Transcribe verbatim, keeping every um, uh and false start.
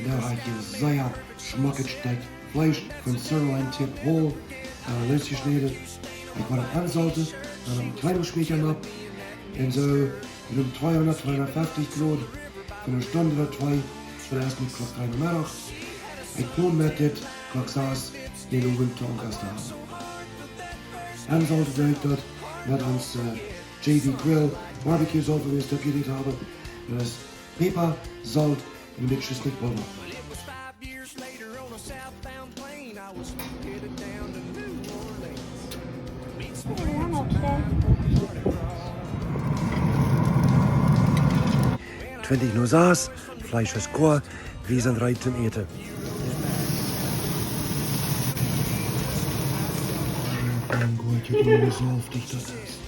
Doa hab ekj een sea schmocket Stekj Fleesch von Sirloin Tip Whole, äh, loosjeschnäden. Ekj woa daut aunsolten, dan opp een kjleenen Schmäakja opp. Un soo, un om tweehundat, tweehundatfeftich Grod, fa eene Stund ooda twee, fa de ieeschte Klock dree Nomeddach. Ekj plan met dit Klock sas, dän Owent to Aunkost to haben. Aunsolten doo ekj daut met ons, äh, J V Grill Barbecue Solt, waut wie ons doa jereed haben. Daut es Päpa, Solt un een bät Stekj Botta. Twintich no sas, Fleesch es kloa, wie sent reed toom äten. Mien Gott, woo saftich daut es.